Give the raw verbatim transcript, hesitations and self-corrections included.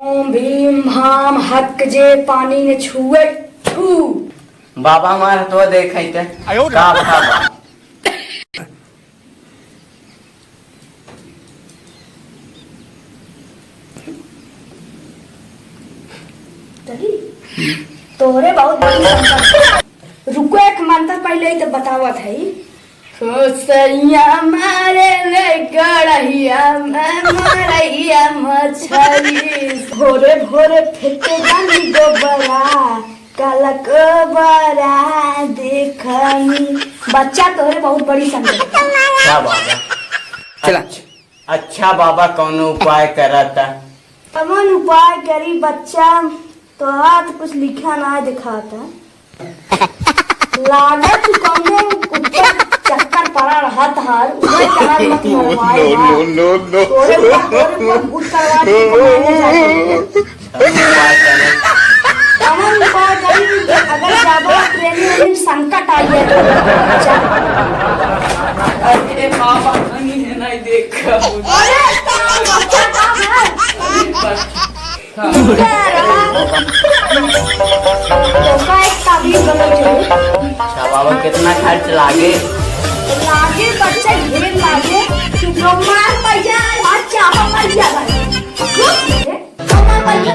ओम भीम भाम हक जे पानी ने छुए छू। बाबा हमार हथवा देखै ते। आयो रे। का बता बा? चली? तोहरे बहुत बड़ी संपत्ति। रुको, एक मंत्र पहिले ही तो बतावत है। खोसैया मारे ले गड़हिया में मरैया मछरी। भोरे भोरे फेंके जानी गोबरा, काला कोबरा देखनी। बच्चा तोहरे बहुत बड़ी संपत्ति। क्या बात है। चला। अच्छा, अच्छा बाबा, कौनो उपाय करता। कौन उपाय करी बच्चा, तोहार तो कुछ लिखा ना दिखाता। लागत तू कौनो ऊपर चक्कर पड़ा रहत हर, उहे तोहार मत मरवाए बा। No, no, no, no। तोरे ऊपर, तोरे ऊपर भूत करवा के मारने जाते हैं। कौन उपाय करी? कौन उपाय करी कि अगर ज्यादा प्रेमी प्रेमी संकट आ गया तो बच्चा। अरे बाबा, नहीं है, नहीं देख। अरे, बच्चा का है? तोका एक ताबीज बना के। अच्छा बाबा, कितना खर्च लागे? लागे बच्चा, ढेर लागे। तू जो मार पाई जा, आज चापा पाई जा भाई। जो, जो मार पाई जा।